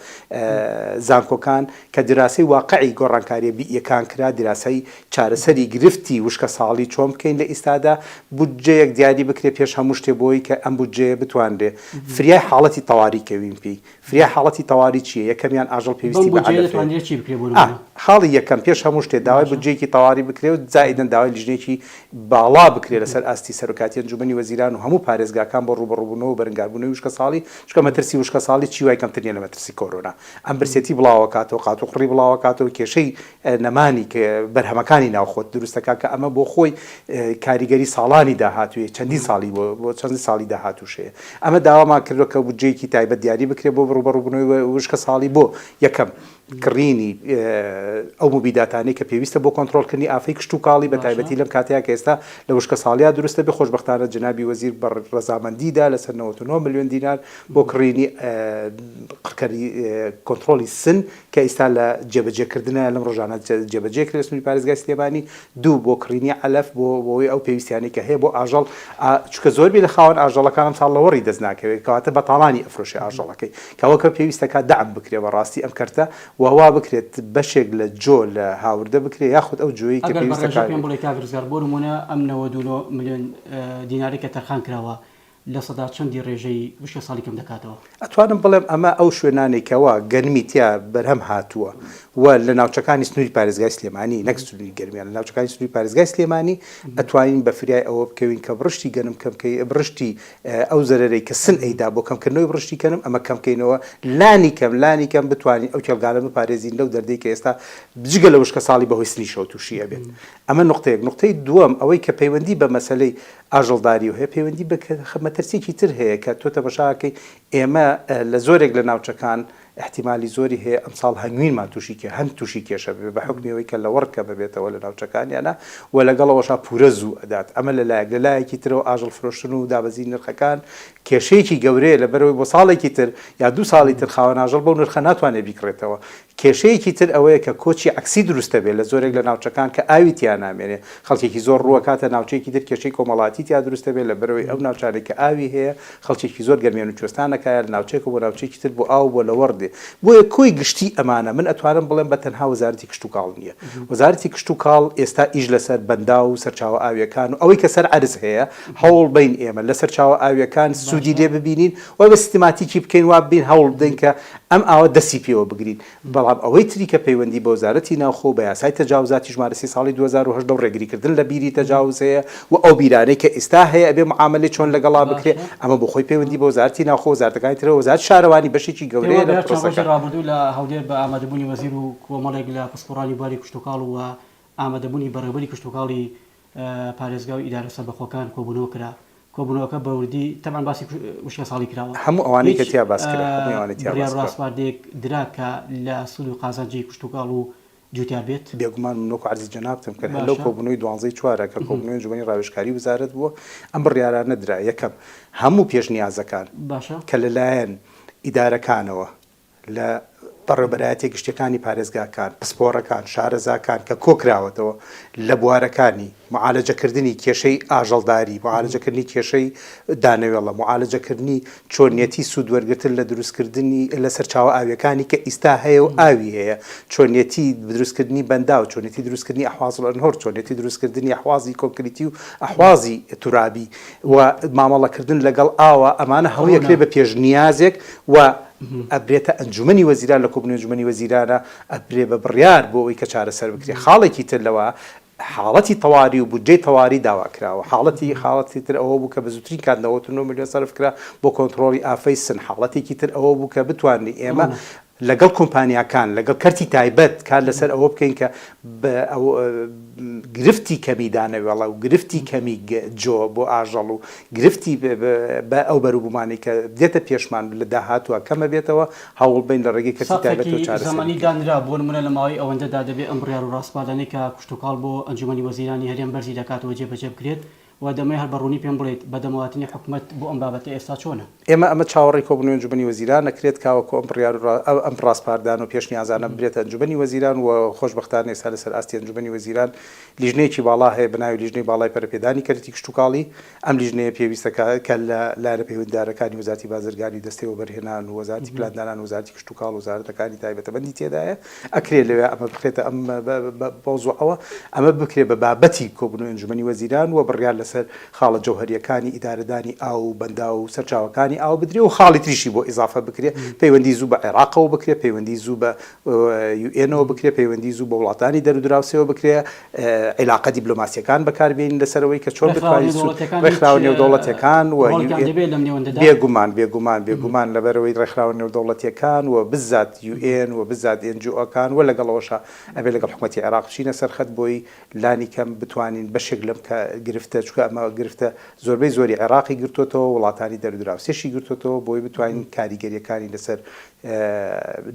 زانکۆکان کە دراسەی واقعی گۆڕانکارییە بیئیەکان کرا، دراسەی چارەسەری گرفتی وشکەساڵی چۆن بکەین لە ئیستادا، بودجەیەک دیاری بکرێ پێش هەموو شتێ بۆی کە ئەم بودجەیە بتوانرێ فریای حاڵەتی تەواری کەوین پێی. فریا حاڵەتی تەواری چیە؟ یەکەمیان ئاژەڵ بەم پێویستی بە بودجەیە عەلەف هەیە. دەتوانرێت چی بکرێت بۆ ئا نمونە؟ خاڵی یەکەم پێش هەموو شتێ داوای باشە. بودجەیەکی تەواری بکرێ و زائیدەن داوای لیژنەیەکی باڵا بکرێ لەسەر ئاستی سەرۆکاتی ئەنجومەنی وەزیران و هەموو پارێزگاکان بۆ ڕووبەڕووبوونەوە و بەرنگاربوونەوەی وشکەساڵی چونکە مەترسی وشکەساڵی چی وای کەمتر نیە لە مەترسی کۆرۆنا ئەم برسێتی بڵاوەکاتەوە قاتوقڕی بڵاوەکاتەوە کێشەی نەمانی بەرهەمەکانی ناوخۆت دروست دەکات کە ئەمە بۆ خۆی کاریگەری ساڵانی داهاتووی چەندین ساڵی بۆ چەندین ساڵی داهاتووش هەیە. ئەمە داوامان کردووە کە بودجەیەکی تایبەت دیاری بکرێت بۆ ڕووبەڕووبوونەوەی وشکەساڵی بۆ یەکەم کڕینی ئەو موبیداتانەی کە پێویستە بۆ کۆنترۆڵکردنی ئافەی کشتوکاڵی بە تایبەتی لەم کاتەیە کە ئێستا لە وشکەساڵیا دروست دەبێت خۆشبەختانە جەنابی وەزیر بە ڕەزامەندی دا لەسەر 99 ملیۆن دینار بۆ کڕینی قڕکەری کۆنترۆڵی سن کە ئیستا لە جێبەجێکردنە لەم ڕۆژانە جێبەجێ کرێت سنووری پارێزگای سلێمانی، دوو بۆ کڕینی عەلەف بۆ بۆی ئەو پێویستیانەی کە هەیە بۆ ئاژەڵ چونکە زۆربەی لە خاوەن ئاژەڵەکان ئەمساڵ لەوەڕی دەست ناکەوێت کەواتە بە تاڵانی ئەفرۆشێ ئاژەڵەکەی کەوەکە پێویستە کات دەعم بکرێ بەڕاستی ئەم کەرتە و وا بکرێت بەشێک لە جۆ لە هاوردە بکرێ یاخود ئەو جۆی کە ئەگەر بە پێویستە ڕێژە کار پێم بڵێی کاک ڕزگار بۆ نموونە ئەم 99 ملیۆن دینارەی کە تەرخان کراوە لە سەدا چەندی ڕێژەی وشکەساڵی کەم دەکاتەوە؟ ئەتوانم بڵێم ئەمە ئەو شوێنانەی کەوا گەنمی تیا بەرهەم هاتووە و لە ناوچەکانی سنووری پارێزگای سلێمانی نەک سنووری گەرمیان لە ناوچەکانی سنووری پارێزگای سلێمانی ئەتوانین بە فریای ئەوە بکەوین کە بڕشتی گەنم کەم کەی بڕشتی ئەو زەرەرەی کە سن ئەیدا بۆ کەمکردنەوەی بڕشتی کەنم ئەمە کەم کەینەوە لانی کەم لانی کەم بتوانین ئەو کێڵگانە بپارێزین لەو دەردەی کە ئێستا جگە لە وشکەساڵی بەهۆی سنیشەوە تووشی ئەبێت ئەمە نوقتەیەک نوقتەی دووەم ئەوەی کە پەیوەندی بە مەسەلەی ئاژەڵداریەوە هەیە پەیوەندی بە مەترسیەکی تر هەیە کە تۆ تەمەشاکەی ئێمە لە زۆرێک لە ناوچەکان ئیحتیمالی زۆری هەیە ئەمساڵ هەنگوینمان تووشی کێ هەنگ تووشی کێشە ببێ بە حوکمی ئەوەی کە لەوەڕ کەم ئەبێتەوە لە ناوچەکانیانا و لەگەڵ ئەوەشا پوورە زوو ئەدات ئەمە لە لایەک لە لایەکی ترەوە ئاژەڵ فرۆشتن و دابەزینی نرخەکان کێشەیەکی گەورەیە لەبەرئەوەی بۆ ساڵێکی تر یا دوو ساڵی تر خاوەن ئاژەڵ بەو نرخە ناتوانێت بیکڕێتەوە کێشەیەکی تر ئەوەیە کە کۆچی عەکسی دروست دەبێت لە زۆرێک لە ناوچەکان کە ئاوی تیا نامێنێ خەڵکێکی زۆر ڕووەکاتە ناوچەیەکی تر کێشەی کۆمەڵاتی تیا دروست دەبێت لەبەرئەوەی ئەو ناوچانەی کە ئاوی هەیە خەڵکێکی زۆر گەرمیان و کوێستان ئەکایە لە ناوچەیەکەوە بۆ ناوچەیەکی تر بۆ ئاو بۆ لەوەڕ دێ بۆیە کۆی گشتی ئەمانە من ئەتوانم بڵێم بە تەنها وەزارەتی کشتوکاڵ نییە وەزارەتی کشتوکاڵ ئێستا ئیش لەسەر بەنداو و سەرچاوە ئاویەکان و ئەوەی کە سەر عەرز هەیە هەوڵ بەین ئێمە لە سەرچاوە ئاویەکان سوودی لێ ببینین و بە سیستماتیکی بکەین وا ببین هەوڵ بدەین کە ئەم ئاوە دەستی پێوە بگرین، بەڵام ئەوەی تری کە پەیوەندی بە وەزارەتی ناوخۆ و بە یاسای تەجاوزاتی ژمارە سێ ساڵی 2018 و ڕێگریکردن لە بیری تەجاوز هەیە و ئەو بیرانەی کە ئیستا هەیە ئەبێ معامەلەی چۆن لەگەڵا بکرێ ئەمە بۆ خۆی پەیوەندی بە وەزارەتی ناوخۆ و وەزارەتەکانی ترەوە وەزارەتی شارەوانی بەشێکی پێم گەورەیە وابێ لە هەر چەند ڕۆژی پرۆسەکە. ڕابردوو لە هەولێر بە ئامادەبوونی وەزیر و کۆمەڵێک لە پسپۆڕانی بواری کشتوکاڵ و ئامادەبوونی بەڕێوەبەری کشتوکاڵی پارێزگا و ئیدارە سەربەخۆکان کۆبوونەوە کرا، کۆبوونەوەکە بە وردی تەبعەن باسی وشکەساڵی کراوە، هەموو ئەوانەی هیچ کە تیا باس کرا، هەمووی ئەوانەی تیا بڕیار باس و کرا. ڕاسپاردەیەک درا کە لە سوود و قازانجی کشتوکاڵ و جووتیار بێت؟ بێگومان من وەکو عەرزی جەنابتم کرد هەر لەو باشە. کۆبوونەوەی دوانزەی چوارە کە کۆبوونەوەی ئەنجومەنی ڕاوێژکاری وزارەت بووە ئەم بڕیارانە درا، یەکەم، هەموو پێشنیازەکان باشە. کە لەلایەن ئیدارەکانەوە لە. بەڕێوەبەرایەتیە گشتیەکانی پارێزگاکان، پسپۆڕەکان، شارەزاکان کە کۆکراوەتەوە لە بوارەکانی، موعالەجەکردنی کێشەی ئاژەڵداری، موعالەجەکردنی کێشەی دانەوێڵە، موعالەجەکردنی چۆنیەتی سوودوەرگرتن لە دروستکردنی لە سەرچاوە ئاویەکانی کە ئیستا هەیە و ئاوی هەیە، چۆنیەتی دروستکردنی بەنداو، چۆنیەتی دروستکردنی احواز الانهر، چۆنیەتی دروستکردنی ئەحوازی کۆنکریتی و ئەحوازی تورابی و مامەڵەکردن لەگەڵ ئاوە، ئەمانە هەمووی ئەکرێ بە پێشنیازێک و ئەبرێتە ئەنجومەنی وەزیران، لە کۆبوونەوەی ئەنجومەنی وەزیرانە ئەبرێ بە بڕیار بۆ ئەوەی کە چارەسەر بکرێ. خاڵێکی تر لەوە حاڵەتی تەواری و بودجەی تەواری داوا کراوە. حاڵەتی خاڵەتی تر ئەوە بوو کە بە زووترین کات 99 ملیۆن سەرف کرا بۆ کۆنتڕۆڵی ئافەی سن. حاڵەتێکی تر ئەوە بوو کە بتوانرێ ئێمە لەگەڵ کۆمپانیاکان، لەگەڵ کەرتی تایبەت کار لەسەر ئەوە بکەین کە گرفتی کەمی دانەوێڵە و گرفتی کەمی جۆ بۆ ئاژەڵ و گرفتی بە ئەو بەروبوومانەی کە دێتە پێشمان لە داهاتووە کەمە بێتەوە، هەوڵ بەین لە ڕێگەی کەرتی تایبەتەوە سەقفێکی چارەسەری زەمەنی بکەین. دانرا، بۆ نموونە لە ماوەی ئەوەندەدا دەبێ ئەم بڕیار و ڕاسپاردانەی کە کشتوکاڵ بۆ ئەنجومەنی وەزیرانی هەرێم بەرزی دەکاتەوە جێبەجێ بکرێت و دەمەوێ هەر بە ڕوونی پێم بڵێیت بەدەمەوەهاتنی حکومەت بۆ ئەم بابەتە ئێستا چۆنە؟ ئێمە ئەمە چاوەڕێی کۆبوونەوەی ئەنجومەنی وەزیران ئەکرێت کاوەکو ئەم بڕیار و ئەم ڕاسپاردان و پێشنیازانە ببرێتە ئەنجومەنی وەزیران و خۆشبەختانە ئێستا لەسەر ئاستی ئەنجومەنی وەزیران لیژنەیەکی باڵا هەیە بە ناوی لیژنەی باڵای پەرەپێدانی کەرتی کشتوکاڵی ئەم لیژنەیە پێویستە کە کە لە لایەنە پەیوەندیدارەکانی وەزارەتی بازرگانی و دەستەی وەبەرهێنان و وەزارەتی پلاندانان و وەزارەتی کشتوکاڵ و وەزارەتەکانی تایبەتەمەندی تێدایە ئەکرێ لەوێ ئەمە بخرێتە ئەم مەوزوعەوە ئەمە بکرێ بە بابەتی کۆبوونەوەی ئەنجومەنی وەزیران و بڕیار لەسەر خاڵە جەوهەرییەکانی ئیدارەدانی ئاو و بەنداو و سەرچاوەکانی ئاو بدرێ و خاڵی تریشی بۆ ئیزافە بکرێ پەیوەندی زوو بە عێراقەوە بکرێ پەیوەندی زوو بە UN ەوە بکرێ پەیوەندی زوو بە وڵاتانی دەرودراوسێوە بکرێ عیلاقە دیبلۆماسیەکان بەکار بێنین لەسەر ئەوەی کە چۆن ڕێکخراوە بتوانین سوود نێودەوڵەتیەکان هیچ ڕێکخراوە نێودەوڵەتیەکان و ڕۆڵێکیان UN دەبێت لەم نێوەندەدا؟ بێگومان بێگومان بێگومان لەبەرئەوەی ڕێکخراوە نێودەوڵەتیەکان و بزات UN و بزات NGO ەکان و لەگەڵ ئەوەشا ئەبێ لەگەڵ حکومەتی عێراق بچینە سەر خەت بۆی لانی کەم بتوانین بەشێک لەم کە گرفتە چونکە ئەمە گرفتە زۆربەی زۆری عێراقی گرتۆتەوە وڵاتانی دەرودراوسێشی گرتۆتەوە بۆی بتوانین کاریگەریەکانی لەسەر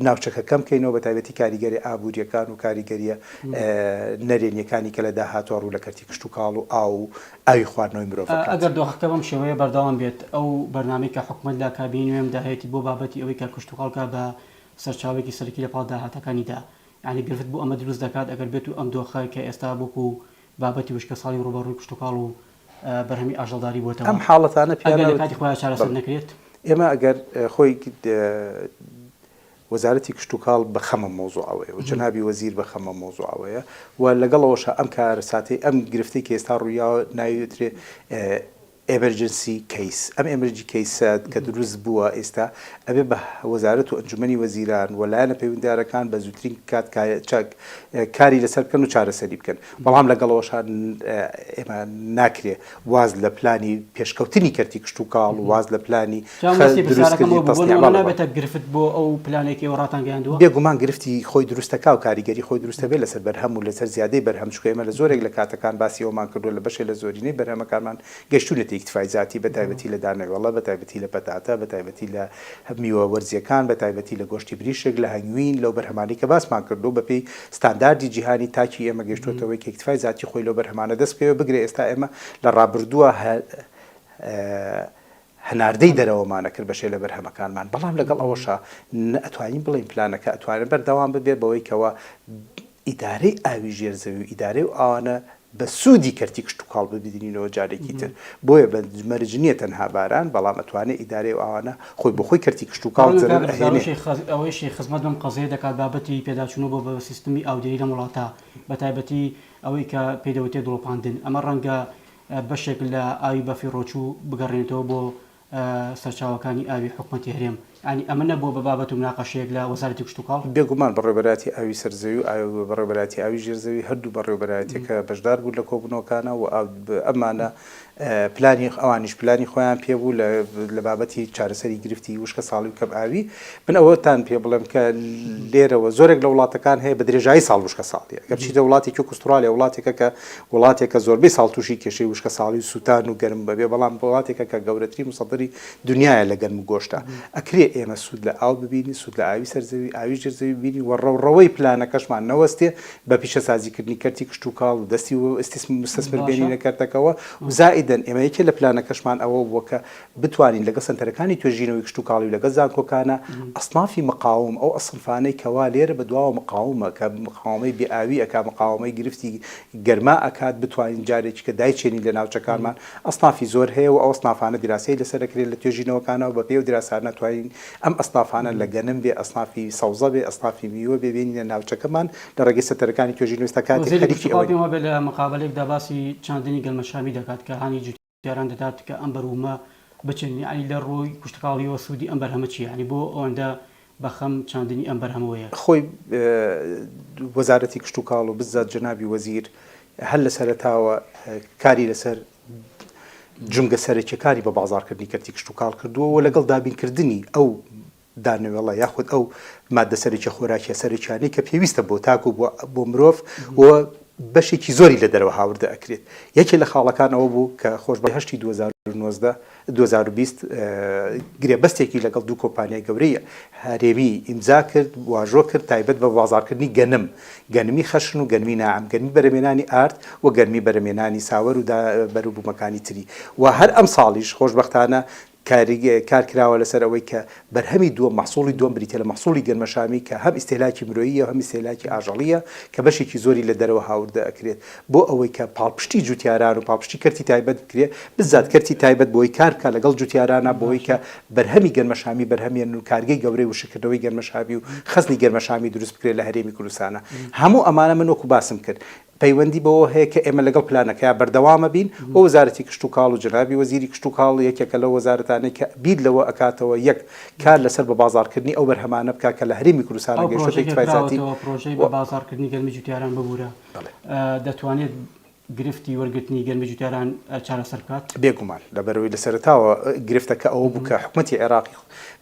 ناوچەکە کەم کەینەوە بەتایبەتی کاریگەریە ئابووریەکان و کاریگەریە نەرێنیەکانی کە لە داهاتوە ڕوو لە کەرتی کشتوکاڵ و ئاو و ئاوی خواردنەوەی مرۆڤ ئەکات. ئەگەر دۆخەکە بەم شێوەیە بەردەوام بێت، ئەو بەرنامەی کە حکومەت لە کابینەی نوێمدا هەیەتی بۆ بابەتی ئەوەی کە کشتوکاڵ بکات بە سەرچاوەیەکی سەرەکی لە پاڵ داهاتەکانیدا، یانی گرفت بۆ ئەمە دروست دەکات ئەگەر بێت و ئەم دۆخە کە ئێستا وەکو بابەتی وشکەساڵی ڕووبەڕووی کشتوکاڵ و بەرهەمی ئاژەڵداری بووەتەوە ئەم حاڵەتانە ئەگەر پێیان لە کاتی خۆیا چارەسەر بەڵێ. نەکرێت؟ ئێمە ئەگەر خۆی وەزارەتی کشتوکاڵ بە خەمە مەوزوعەوەیە و جەنابی وەزیر بە خەمە مەوزوعەوەیە و لەگەڵ ئەوەشا ئەم کارەساتەی ئەم گرفتەی کە ئێستا ڕوویاوە ناوی ئەترێ emergency case ئەم emergency case ە کە دروست بووە ئێستا ئەبێ بە وەزارەت و ئەنجومەنی وەزیران و لایەنە پەیوەندیدارەکان بە زووترین کات کاری لەسەر بکەن و چارەسەری بکەن بەڵام لەگەڵ ئەوەشا ئێمە ناکرێ واز لە پلانی پێشکەوتنی کەرتی کشتوکاڵ و واز لە پلانی جا مەبەستی دروستکردنی پرسیارەکەم ئەوە بوو بۆ تەسنیع نموونە بەڵێ بەڵێ. نابێتە گرفت بۆ ئەو پلانەی کە ئێوە ڕاتانگەیاندووە؟ بێگومان گرفتی خۆی دروست دەکا و کاریگەری خۆی دروست دەبێت لەسەر بەرهەم و لەسەر زیادەی بەرهەم چونکە ئێمە لە زۆرێک لە کاتەکان باسی ئەوەمان کردووە لە بەشێ لە زۆرینەی بەرهەمەکانمان گەیشتوونەتە ئیکتفای زاتی بە تایبەتی لە دانەوێڵە بە تایبەتی لە پەتاتە بە تایبەتی لە میوە وەرزییەکان بە تایبەتی لە گۆشتی بریشک لە هەنگوین لەو بەرهەمانەی کە باسمان کردووە بە پێی ستانداردی جیهانی تاکی ئێمە گەیشتووەتە ئەوەی کە ئیکتفای زاتی خۆی لەو بەرهەمانە دەست بکەوێت بگرە ئێستا ئێمە لە ڕابردووە هەناردەی دەرەوەمان ئەکرد بەشێ لە بەرهەمەکانمان بەڵام لەگەڵ ئەوەشا ئەتوانین بڵێین پلانەکە ئەتوانێت بەردەوام ببێت بەوەی کەوا ئیدارەی ئاوی ژێر زەوی و ئیدارەی و ئاوانە بە سوودی کەرتی کشتوکاڵ ببینینەوە جارێکی تر بۆیە بە مەرج نییە تەنها باران بەڵام ئەتوانێت ئیدارەی و ئاوانە خۆی بۆ خۆی کەرتی کشتوکاڵ ڕەنگە زەرەر کاک ئەهێنێ. ڕزار ئەوەیشی خزمەت بەم قەزیەیە دەکات بابەتی پێداچوونەوە بۆ بە سیستمی ئاودێری لەم وڵاتە بە تایبەتی ئەوەی کە پێی دەوترێت دڵۆپاندن ئەمە ڕەنگە بەشێک لە ئاوی بەفیڕۆچوو بگەڕێنێتەوە بۆ سەرچاوەکانی ئاوی حکومەتی هەرێم، یانی ئەمە نەبووە بە بابەت و مناقەشەیەک لە وەزارەتی کشتوکاڵ؟ بێگومان بەڕێوەبەرایەتی ئاوی سەر زەوی و بەڕێوەبەرایەتی ئاوی ژێر زەوی هەردوو بەڕێوەبەرایەتیەکە بەشدار بوون لە کۆبوونەوەکانا و ئەمانە پلانی ئەوانیش پلانی خۆیان پێ بوو لە بابەتی چارەسەری گرفتی وشکە ساڵی و کەم ئاوی من ئەوەتان پێ بڵێم کە لێرەوە زۆرێک لە وڵاتەکان هەیە بە درێژایی ساڵ وشکە ساڵیە گەر بچیتە وڵاتێکی وەک ئوسترالیا وڵاتێکە کە وڵاتێکە زۆربەی ساڵ تووشی کێشەی وشکە ساڵی و سووتان و گەرم بەبێ بەڵام وڵاتێکە کە گەورەترین مصدری دنیایە لە گەرم و گۆشتە ئەکرێ ئێمە سوود لە ئاو ببینین سوود لە ئاوی سەر زەوی ئاوی ژێر زەوی ببینین و ڕەوڕەوەی پلانەکەشمان نەوەستێ بە پیشەسازیکردنی کەرتی کشتوکاڵ و دەستی مستثمر باشە. بێنینە کەرتەکەوە و زائیدەن. دایدەن، ئێمە یەکێ لە پلانەکەشمان ئەوە بووە کە بتوانین لەگەڵ سەنتەرەکانی توێژینەوەی کشتوکاڵی و لەگەڵ زانکۆکانا ئەسنافی مقاوم، ئەو ئەسنفانەی کەوا لێرە بە دواوە مقاومە، کە مقاومەی بێ ئاوی ئەکا، مقاومەی گرفتی گەرما ئەکات، بتوانین جارێکی کە دایچێنین لە ناوچەکانمان. ئەسنافی زۆر هەیە و ئەو ئەسنافانە دیراسەی لەسەر ئەکرێت لە توێژینەوەکانا و بە پێی ئەو دیراسانە توانین ئەم ئەسنافانە لە گەنم بێ، ئەسنافی سەوزە بێ، ئەسنافی میوە بێ بێنینە ناوچەکەمان لە ڕێگەی سەنتەرەکانی توێژینەوە ئێستا کاتێک وەزیری خەریکی کشتوکاڵ ئەوەین. پێم وابێ لە مقابەلەیەکدا باسی چاندنی گەنمەشامی دەکات کە هانی جوتیاران دەدات کە ئەم بەروومە بچێنن یەعنی لە ڕووی کشتوکاڵیەوە سوودی ئەم بەرهەمە چیە یەعنی بۆ ئەوەندە بە خەم چاندنی ئەم بەرهەمەوەیە؟ خۆی وەزارەتی کشتوکاڵ و بززات جەنابی وەزیر هەر لە سەرەتاوە کاری لەسەر جومگە سەرەکیەکانی بە بازاڕکردنی کەرتی کشتوکاڵ کردووە و لەگەڵ دابینکردنی ئەو دانەوێڵە یاخود ئەو ماددە سەرەکیە خۆراکیە سەرەکیانەی کە پێویستە بۆ تاک و بۆ مرۆڤ و بەشێکی زۆری لە دەرەوە هاوردە ئەکرێت. یەکێ لە خاڵەکان ئەوە بوو کە خۆشبەختی هەشتی 2019 2020 گرێبەستێکی لەگەڵ دوو کۆمپانیای گەورەی هەرێمی ئیمزا کرد، واژۆ کرد تایبەت بە بازاڕکردنی گەنم، گەنمی خەشن و گەنمی ناعم، گەنمی بەرەمێنانی ئارد و گەنمی بەرەمێنانی ساوەر و بەروبوومەکانی تری و هەر ئەمساڵیش خۆشبەختانە کار کراوە لەسەر ئەوەی کە بەرهەمی دووەم، مەحسوڵی دووەم بریتیە لە مەحسوڵی گەنمەشامی کە هەم ئیستیهلاکی مرۆییە و هەم ئیستیهلاکی ئاژەڵییە کە بەشێکی زۆری لە دەرەوە هاوردە ئەکرێت بۆ ئەوەی کە پاڵپشتی جوتیاران و پاڵپشتی کەرتی تایبەت بکرێت بزات کەرتی تایبەت بۆی کار بکات لەگەڵ جوتیارانا بۆی کە بەرهەمی گەنمەشامی بەرهەمێنن و کارگەی گەورەی وشککردنەوەی گەنمەشامی و خەزنی گەنمەشامی دروست بکرێت لە هەرێمی کوردستانا هەموو ئەمانە من وەکو باسم کرد پەیوەندی بەوە هەیە کە ئێمە لەگەڵ پلانەکەیا بەردەوامە بین و وەزارەتی کشتوکاڵ و جەنابی وەزیری کشتوکاڵ یەکێکە لەو وەزارەتانەی کە بیر لەوە ئەکاتەوە یەک کار لەسەر بە بازاڕکردنی ئەو بەرهەمانە بکا کە لە هەرێمی کوردستانا ئەو گەیشتۆتە پرۆژەی کە ئیکتفای زاتی کراوەتەوە پرۆژەی و بە بازاڕکردنی گەنمی جوتیاران ببورە بەڵێ. دەتوانێت گرفتی وەرگرتنی گەنمی جوتیاران چارەسەر بکات؟ بێگومان، لەبەرئەوەی لە سەرەتاوە گرفتەکە ئەوە بوو کە حکومەتی عێراقی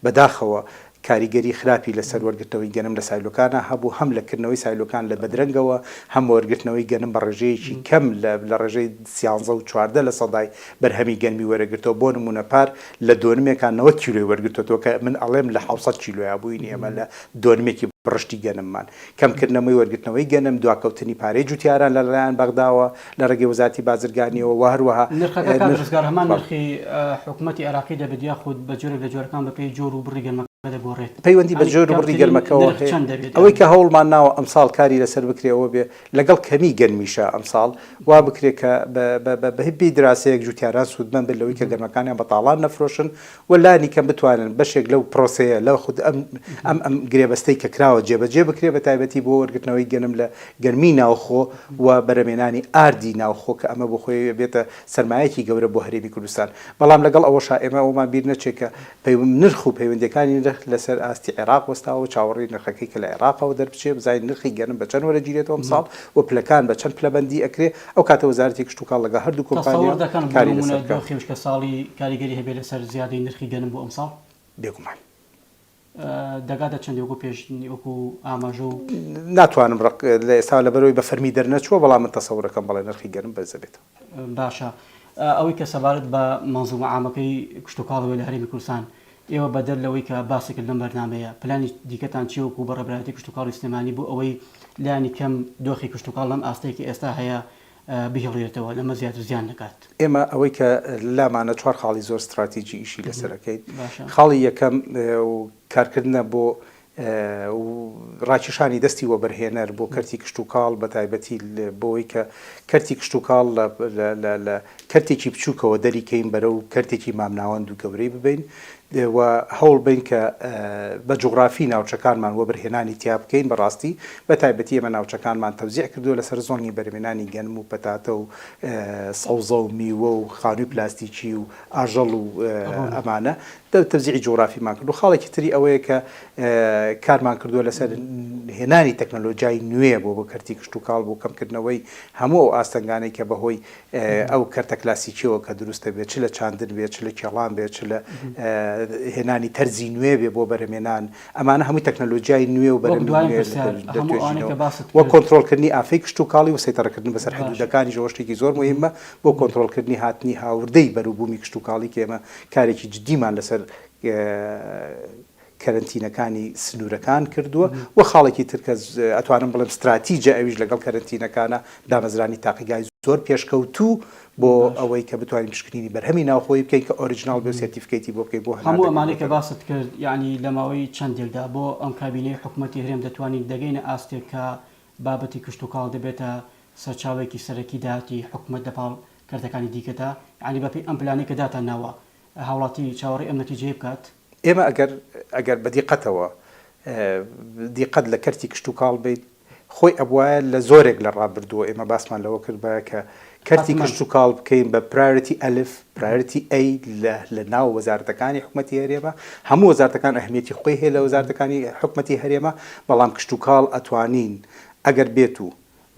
بەداخەوە کاریگەری خراپی لەسەر وەرگرتنەوەی گەنم لە سایلۆکانا هەبوو، هەم لە کردنەوەی سایلۆکان لە بەدرەنگەوە، هەم وەرگرتنەوەی گەنم بە ڕێژەیەکی کەم لە لە ڕێژەی سیانزە و 14 لە سەدای بەرهەمی گەنمی وەرەگرتەوە، بۆ نموونە پار لە دۆنمێکا 90 کیلۆی وەرگرتۆتەوە کە من ئەڵێم لە 700 کیلۆیا بووین ئێمە لە دۆنمێکی بڕشتی گەنممان. کەمکردنەوەی وەرگرتنەوەی گەنم، دواکەوتنی پارەی جوتیاران لە لایەن بەغداوە لە ڕێگەی وەزارەتی بازرگانیەوە و هەروەها نرخەکە کاک نرخ ڕزگار هەمان بەڵێ. نرخی حکومەتی عێراقی دەبێت یاخود بە جۆرێک لە جۆرەکان بەپێی جۆر و بڕی گەنمەکە دەگۆڕێت؟ پەیوەندی بە یانی جۆر و بڕی کەمترین گەنمەکەوە نرخ هەیە. چەند دەبێت ئەوەی یانی؟ کە هەوڵمان ناوە ئەمساڵ کاری لەسەر بکرێ ئەوە بێ لەگەڵ کەمی گەنمیشا ئەمساڵ وا بکرێ کە بە بە بە بە پێی دراسەیەک جوتیاران سوودمەند بن لەوەی کە گەنمەکانیان بە تاڵان نەفرۆشن و لانی کەم بتوانن بەشێک لەو پرۆسەیە لە خود ئەم ئەم ئەم گرێبەستەی کە کراوە جێبەجێ بکرێ بە تایبەتی بۆ وەرگرتنەوەی گەنم لە گەنمی ناوخۆ و بەرەمێنانی ئاردی ناوخۆ کە ئەمە بۆ خۆی ئەبێتە سەرمایەکی گەورە بۆ هەرێمی کوردستان بەڵام لەگەڵ ئەوەشا ئێمە ئەوەمان بیر نەچێ کە نرخ و پەیوەندیەکانی نرخ لەسەر ئاستی عێراق وەستاوە و چاوەڕێی نرخەکەی کە لە عێراقەوە دەربچێ بزانین نرخی گەنم بە چەند وەرەگیرێتەوە ئەمساڵ و پلەکان بە چەند پلەبەندی ئەکرێ ئەو کاتە وەزارەتی کشتوکاڵ لەگەڵ هەردوو کۆمپانیا تەسەور دەکەن بۆ کاری نموونە لەسەر بکا. دۆخی وشکەساڵی کاریگەری هەبێ لەسەر زیادەی نرخی گەنم بۆ ئەمساڵ؟ بێگومان. دەگاتە چەندی وەکو پێش وەکو ئاماژە و. ناتوانم ڕق لە ئێستا لەبەرئەوەی بە فەرمی دەرنەچووە بەڵام من تەسەورەکەم بەڵێ نرخی گەنم بەرز ئەبێتەوە. باشە ئەوەی کە سەبارەت بە مەنزومە عامەکەی کشتوکاڵەوەی لە هەرێمی کوردستان ئێوە بەدەر لەوەی کە باست کرد لەم بەرنامەیە پلانی دیکەتان چیە وەکو بەڕێبەرایەتی کشتوکاڵی سلێمانی بۆ ئەوەی لانی کەم دۆخی کشتوکاڵ لەم ئاستەی کە ئێستا هەیە بهێڵیرێتەوە لەمە زیاتر زیان نەکات؟ ئێمە ئەوەی کە لامانە چوار خاڵی زۆر ستراتیجی ئیشی لەسەر ئەکەین باشە. خاڵی یەکەم کارکردنە بۆ ڕاکێشانی دەستی وەبەرهێنەر بۆ کەرتی کشتوکاڵ بەتایبەتی بۆی کە کەرتی کشتوکاڵ لە کەرتێکی بچووکەوە دەریکەین بەرەو کەرتێکی مامناوەند و گەورەی ببەین و هەوڵ بەین کە بە جوغرافی ناوچەکانمان وەبەرهێنانی تیا بکەین بەڕاستی بە تایبەتی ئێمە ناوچەکانمان تەوزیع کردووە لەسەر زۆنی بەرهەمێنانی گەنم و پەتاتە و سەوزە و میوە و خانووی پلاستیکی و ئاژەڵ و ئەمانە تەوزیعی جوغرافیمان کردو خاڵێکی تری ئەوەیە کە کارمان کردووە لەسەر هێنانی تەکنەلۆجیای نوێ بۆ بۆ کەرتی کشتوکاڵ بۆ کەمکردنەوەی هەموو ئەو ئاستەنگانەی کە بەهۆی ئەو کەرتە کلاسیکیەوە کە دروست دەبێت چ لە چاندن بێت چ لە کێڵان بێت چ لە هێنانی تەرزی نوێ بێ بۆ بەرهەمێنان ئەمانە هەمووی تەکنەلۆجیای نوێ و وەک بەرهەمی دواین نوێ پرسیار لە هەموو ئەوانەی توێژینەوە کە باست و کرد کۆنترۆڵکردنی ئافەی کشتوکاڵی و سەیتەڕەکردن بەسەر باشە حدودەکانیش ئەوە شتێکی زۆر موهیمە بۆ کۆنترۆڵکردنی هاتنی هاوردەی بەروبوومی کشتوکاڵی کە ئێمە کارێکی جدیمان لەسەر کەرەنتینەکانی سنوورەکان کردووە و خاڵێکی تر کە ئەتوانم بڵێم ستراتیجە ئەویش لەگەڵ کەرەنتینەکانە دامەزرانی تاقیگای. زۆر پێشکەوتوو بۆ ئەوەی کە بتوانین پشکنینی بەرهەمی ناوخۆیی بکەین کە original بێ و certificate ی بۆ بکەین بۆ هەموو هەناردەکردن بۆ ئەمانەی کە دەرەوە. باست کرد یەعنی لە ماوەی چەندێکدا بۆ ئەم کابینەی حکومەتی هەرێم دەتوانین دەگەینە ئاستێک کە بابەتی کشتوکاڵ دەبێتە سەرچاوەیەکی سەرەکی داهاتی حکومەت لە پاڵ کەرتەکانی دیکەدا یەعنی بەپێی ئەم پلانەی کە داتان ناوە هاوڵاتی چاوەڕێی ئەم نەتیجەیە بکات؟ ئێمە ئەگەر ئەگەر بە دیقەتەوە دیقەت لە کەرتی کشتوکاڵ بەین خۆی ئەبوایە لە زۆرێک لە ڕابردووە ئێمە باسمان لەوە کردبایە کە کەرتی کشتوکاڵ بکەین بە priority ئەلف، priority A لە لە ناو وەزارەتەکانی حکومەتی هەرێمە، هەموو وەزارەتەکان ئەهمیەتی خۆی هەیە لە وەزارەتەکانی حکومەتی هەرێمە، بەڵام کشتوکاڵ ئەتوانین ئەگەر بێت و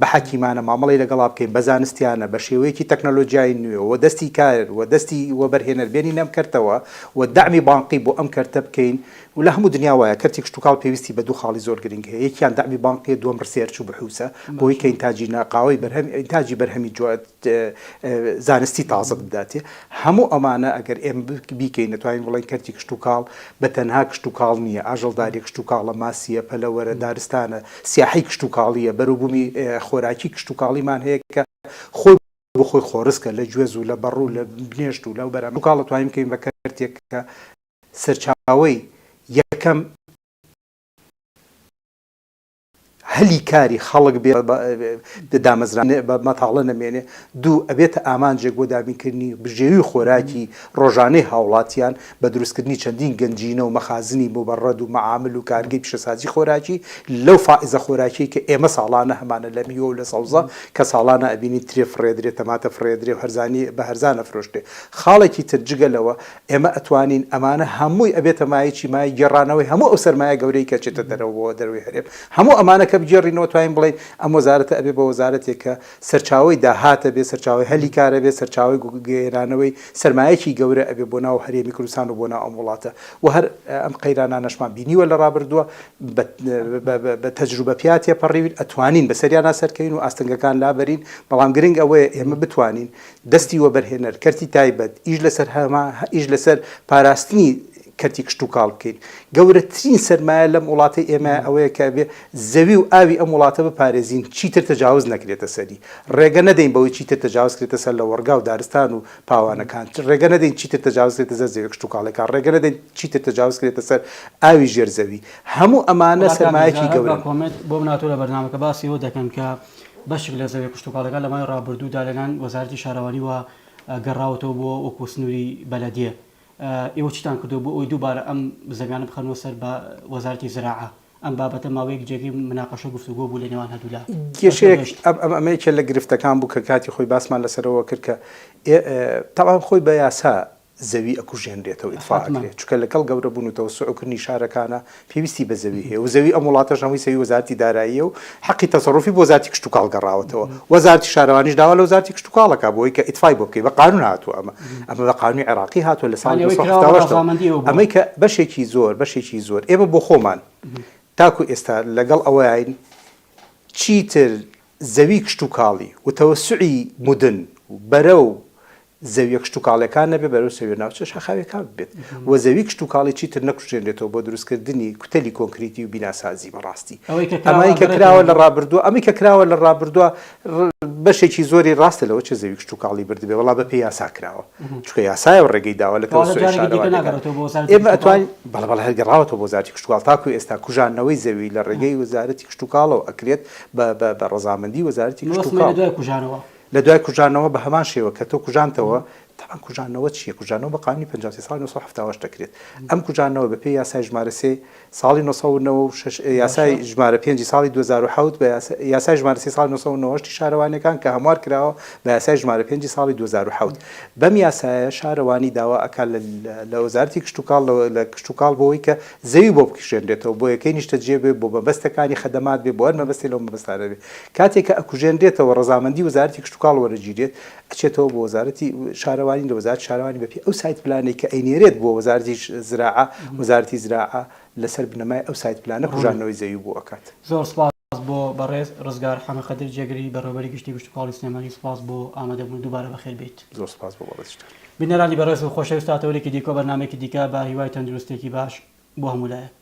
بە حەکیمانە مامەڵەی لەگەڵا بکەین، بە زانستیانە، بە شێوەیەکی تەکنەلۆجیای نوێ و دەستی کار و دەستی وەبەرهێنەر بێنینە ئەم کەرتەوە و دەعمی بانقی بۆ ئەم کەرتە بکەین و لە هەموو دنیا وایە کەرتی کشتوکاڵ پێویستی بە دوو خاڵی زۆر گرنگ هەیە یەکیان دەعمی بانقیە دووەم research و بحوسە بۆی کە ئینتاجی ناقاوەی بەرهەم ئینتاجی بەرهەمی زانستی تازەت بداتێ هەموو ئەمانە ئەگەر ئێمە بیکەین دەتوانین بڵێین کەرتی کشتوکاڵ بە تەنها کشتوکاڵ نییە ئاژەڵداری کشتوکاڵە ماسیە پەلەوەرە دارستانە سیاحەی کشتوکاڵییە بەروبوومی خۆراکی کشتوکاڵیمان هەیە کە خۆی بۆ خۆی خۆڕسکە لە گوێز و لە بەڕوو لە بنێشت و لەو بەرهەمە کشتوکاڵ دەتوانین بکەین بە کەرتێک کە سەرچاوەی یەکەم هەلی کاری خەڵک بێ دامەزراندن بە مەتاڵە نەمێنێ، دوو ئەبێتە ئامانجێک بۆ دابینکردنی بژێوی خۆراکی ڕۆژانەی هاوڵاتیان بە دروستکردنی چەندین گەنجینە و مەخازنی موبەڕەد و مەعامل و کارگەی پیشەسازی خۆراکی لەو فائزە خۆراکیەی کە ئێمە ساڵانە هەمانە لە میوە و لە سەوزە کە ساڵانە ئەبینین ترێ فڕێدرێ تەماتە فڕێدرێ و هەرزانی بە هەرزان ئەفرۆشرێ خاڵێکی تر جگە لەوە ئێمە ئەتوانین ئەمانە هەمووی ئەبێتە مایەی چی؟ مایەی گێڕانەوەی هەموو ئەو سەرمایە گەورەی کە ئەچێتە دەرەوە بۆ دەرەوەی هەرێم. هەموو ئەمانە کە بگێڕینەوە توانین بڵێین ئەم وەزارەتە ئەبێ بە وەزارەتێک کە سەرچاوەی داهات ئەبێ، سەرچاوەی هەلی کار ئەبێ، سەرچاوەی گەیەنانەوەی سەرمایەکی گەورە ئەبێ بۆ ناو هەرێمی کوردستان و بۆ ناو ئەم وڵاتە. وە هەر ئەم قەیرانانەشمان بینیوە لە ڕابردووە بە تەجروبە پیا تێپەڕیوین ئەتوانین بەسەریانا سەرکەوین و ئاستەنگەکان لابەرین، بەڵام گرنگ ئەوەیە ئێمە بتوانین دەستی وەبەرهێنەر، کەرتی تایبەت، ئیش لەسەر هەما ئیش لەسەر پاراستنی کەرتی کشتوکاڵ بکەین. گەورەترین سەرمایە لەم وڵاتەی ئێمە ئەوەیە کە ئەبێ زەوی و ئاوی ئەم وڵاتە بپارێزین چیتر تەجاوز نەکرێتە سەری. ڕێگە نەدەین بەوەی چیتر تەجاوز کرێتە سەر لەوەڕگا و دارستان و پاوانەکان. ڕێگە نەدەین چیتر تەجاوز کرێتە سەر زەویە کشتوکاڵیەکان. ڕێگە نەدەین چیتر تەجاوز کرێتە سەر ئاوی ژێر زەوی. هەموو ئەمانە وەڵا کاک سەرمایەکی ڕزگار هەر بە گەورەن. comment بۆم ناتوو لە بەرنامەکە باسی ئەوە دەکەن کە بەشێک لە زەویە کشتوکاڵیەکان لە ماوەی ڕابردوودا لەلایەن وەزارەتی شارەوانیوە گەڕاوەتەوە بۆ وەکو سنووری بەلەدیە ئێوە چیتان کردووە بۆ ئەوەی دووبارە ئەم زەویانە بخەنەوە سەر بە وەزارەتی زراعە ئەم بابەتە ماوەیەک جێگەی مناقەشە و گفتوگۆ بوو لە نێوان هەردوولا بە کوێ کێشەیەک گەشت؟ ئەم ئەم ئەمە یەکێ لە گرفتەکان بوو کە کاتی خۆی باسمان لەسەرەوە کرد کە ئێ تەبعەن خۆی بە یاسا زەوی ئەکوژێنرێتەوە ئیتفا حەتمەن. ئەکرێ چونکە لەگەڵ گەورە بوون و تەوەسوع کردنی شارەکانا پێویستی بە زەوی هەیە و زەوی ئەم وڵاتەش هەمووی زەوی وەزارەتی داراییە و حەقی تەسەروفی بۆ وەزارەتی کشتوکاڵ گەڕاوەتەوە وەزارەتی شارەوانیش داوا لە وەزارەتی کشتوکاڵ ئەکا بۆ ئەوەی کە ئیتفای بۆ بکەی بە قانون هاتووە ئەمە ئەمە بە قانونی عێراقی هاتووە لە ساڵی یانی ئەوەی کراوە بە 1970 ەوە ڕەزامەندی ئێوە بووە. ئەمەی کە بەشێکی زۆر بەشێکی زۆر ئێمە بۆ خۆمان تاکو ئێستا لەگەڵ ئەوەین چیتر زەوی کشتوکاڵی و تەوەسوعی مودن و بەرەو زەویە کشتوکاڵیەکان نەبێت بەرەو زەویە ناوچە شاخاویەکان ببێت و زەوی کشتوکاڵی چیتر نەکوژێنرێتەوە بۆ دروستکردنی کوتەلی کۆنکریتی و بیناسازی بەڕاستی ئەوەی کە کراوە ئەمەی کە کراوە ئەگەڕێتەوە لە ڕابردووە ئەمەی کە کراوە لە ڕابردووە بەشێکی زۆری ڕاستە لەوە چێ زەوی کشتوکاڵی بردبێ بەڵام بەپێی یاسا کراوە چونکە یاسایە و ڕێگەی داوە لە کەواتە تەوەسوعی جارێکی دیکە شارەوانیەکان ناگەڕێتەوە بۆ وەزارەتی ئێمە کشتوکاڵ؟ ئەتوانین بەڵێ بەڵێ هەر گەڕاوەتەوە بۆ وەزارەتی کشتوکاڵ تاکو ئێستا کوژاندنەوەی زەوی لە ڕێگەی وەزارەتی کشتوکاڵەوە ئەکرێت بە بە بە ڕەزامەندی وەزارەتی مەبەستمە لە کشتوکاڵ. دوای کوژانەوە. لە دوای کوژانەوە بە هەمان شێوە کە تۆ کوژانتەوە، تەبعەن کوژانەوە چییە؟ کوژانەوە بە قانونی 53 ساڵی 978 دەکرێت. ئەم کوژانەوە بە پێی یاسای ژمارە سێ ساڵی 996 یاسای ژمارە پێنجی ساڵی 2007 بە یاسای ژمارە سێ ساڵی 998 شارەوانیەکان کە هەموار کراوە بە یاسای ژمارە پێنجی ساڵی 2007 بەم یاسایە شارەوانی داوا ئەکات لە وەزارەتی کشتوکاڵ لە کشتوکاڵ بۆ ئەوەی کە زەوی بۆ بکوژێنرێتەوە بۆ یەکەی نیشتەجێ بێ بۆ مەبەستەکانی خەدەمات بێ بۆ هەر مەبەستێ لەو مەبەستانە بێ کاتێک کە ئەکوژێنرێتەوە ڕەزامەندی وەزارەتی کشتوکاڵ وەرەگیرێت ئەچێتەوە بۆ وەزارەتی شارەوانی لە وەزارەتی شارەوانی بەپێی ئەو site plan ەی کە ئەینێرێت بۆ وەزارەتی زراعە وەزارەتی زراعە لەسەر بنەمای ئەو site plan ە کوژاندنەوەی زەوی بۆ ئەکات. زۆر سوپاس بۆ بەڕێز ڕزگار حەمەقدر جێگری بەڕێوەبەری گشتی کشتوکاڵی سلێمانی سوپاس بۆ ئامادەبوون دووبارە بەخێر بێیت. زۆر سوپاس بۆ بەڕێزیشتان. بینەرانی بەڕێز و خۆشەویست تا تەوەرێکی دیکە و بەرنامەیەکی دیکە بە هیوای تەندروستیەکی باش بۆ هەموو لایەک.